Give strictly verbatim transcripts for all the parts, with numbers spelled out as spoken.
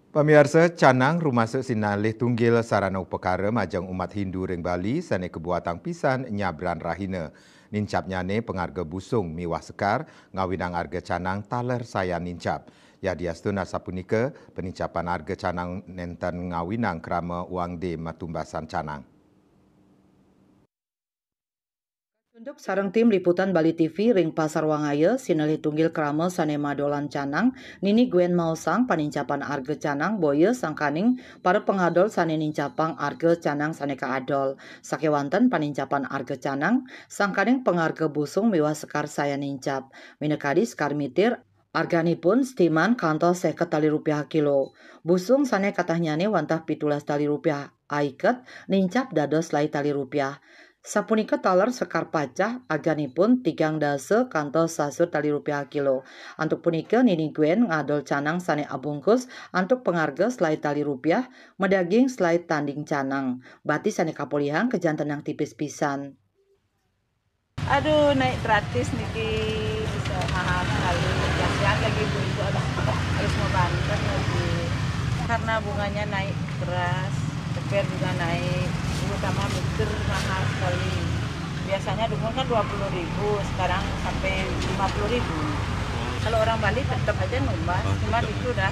Pamiarsa, canang rumasuk sinalih tunggil sarana upakara majeng umat Hindu ring Bali sane kabuatang pisan nyabran rahina. Nincapnyane pangarga busung miwah sekar ngawinang arga canang taler sayan nincap. Yadiastun asapunika, panincapan arga canang nenten ngawinang krama wangde matumbasan canang. Tunduk sareng tim liputan Bali T V ring Pasar Wangaya, sinalih tunggil krama sane madolan canang, Nini Gwen maosang panincapan arga canang boya sangkaning para pangadol sane nincapang arga canang sane kaadol. Sakewanten panincapan arga canang, sangkaning pangarga busung miwah sekar sayan nincap. Minakadi sekar mitir, arganipun setiman kantos seket tali rupiah kilo. Busung sane katahnyane wantah pitulas tali rupiah aiket nincap dados selae tali rupiah. Sapunika taler sekar pacah, arganipun tigang dasa kantos sasut tali rupiah kilo. Antuk punika, Nini Gwen ngadol canang sane abungkus antuk pangarga selae tali rupiah, madaging selae tanding canang. Bati sane kapolihang kajantenang tipis pisan. Aduh, naik gratis niki, bisa mahal sekali. Kasihan lagi ibu-ibu, aduh, harus mau banter lagi. Karena bunganya naik keras, ceper juga naik, terutama mitir mahal sekali. Biasanya dulu kan dua puluh ribu, sekarang sampai lima puluh ribu. Kalau orang Bali tetap aja numbas, cuma itu udah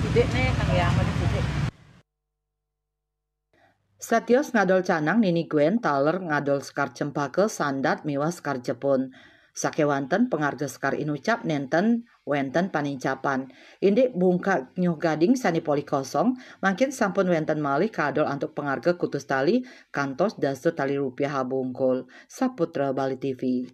gede nih, Kang, ya, mau gede. Satios ngadol canang, Nini Gwen taler ngadol sekar cempaka, sandat miwah sekar jepun. Sakewanten pangarga sekar inucap nenten wenten panincapan. Indik bungkak nyuh gading sane polih kosong, mangkin sampun wenten malih kaadol antuk pangarga kutus tali kantos dasa tali rupiah abungkul. Saputra Bali T V.